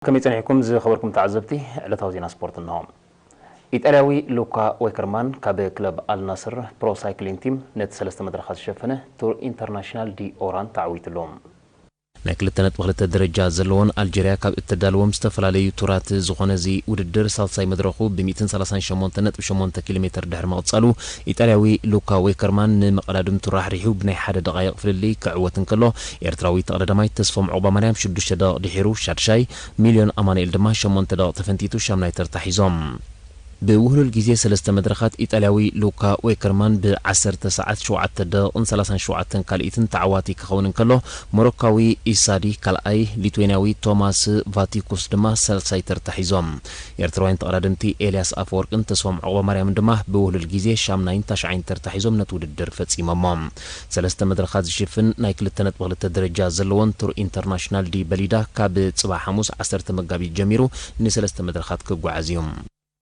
ከመይ ጸኒሕኩም ዝኸበርኩም ተዓዘብቲ? ዕለታዊ ዜና ስፖርት እንሆ። ኢጣልያዊ ሉካ ዌከርማን ካብ ክለብ ኣልናስር ፕሮ ሳይክሊን ቲም ነቲ ሰለስተ መድረኻት ዝሸፈነ ቱር ኢንተርናሽናል ዲ ኦራን ተዓዊትሉ። ናይ ክልተ ነጥቢ ክልተ ደረጃ ዘለዎን ኣልጀርያ ካብ እተዳልዎም ዝተፈላለዩ ቱራት ዝኾነ እዚ ውድድር ሳልሳይ መድረኹ ብ ሚእትን ሰላሳን ሸሞንተ ነጥቢ ሸሞንተ ኪሎ ሜትር ድሕሪ ምቕጻሉ፣ ኢጣልያዊ ሉካ ዌከርማን ንመቐዳድምቱ ራሕሪሑ ብናይ ሓደ ደቓይቕ ፍልልይ ክዕወት እንከሎ፣ ኤርትራዊ ተቐዳዳማይ ተስፎም ዑቕባማርያም ሽዱሽተ ደቂቕ ድሒሩ ሻድሻይ፣ ሚልዮን ኣማኑኤል ድማ ሸሞንተ ደቂቕ ተፈንቲቱ ሻምናይ ተርታ ሒዞም። ብውህሉል ግዜ ሰለስተ መድረኻት ኢጣልያዊ ሉካ ዌከርማን ብ ዓሰርተ ሰዓት ሸውዓተ ደቂቕን ሰላሳን ሸውዓተን ካልኢትን ተዓዋቲ ክኸውን እንከሎ፣ ሞሮካዊ ኢሳዲ ካልኣይ፣ ሊትዌንያዊ ቶማስ ቫቲኩስ ድማ ሳልሳይ ተርታ ሒዞም። ኤርትራውያን ተቐዳደምቲ ኤልያስ ኣፈወርቅን ተስፎም ዑቕባማርያምን ድማ ብውህሉል ግዜ ሻምናይን ታሽዓይን ተርታ ሒዞም ነቲ ውድድር ፈጺሞሞ። ሰለስተ መድረኻት ዝሽፍን ናይ ክልተ ነጥቢ ክልተ ደረጃ ዘለዎን ቱር ኢንተርናሽናል ዲ በሊዳ ካብ ጽባሕ ሓሙስ ዓሰርተ መጋቢት ጀሚሩ ንሰለስተ መድረኻት ክጓዓዝ እዩ።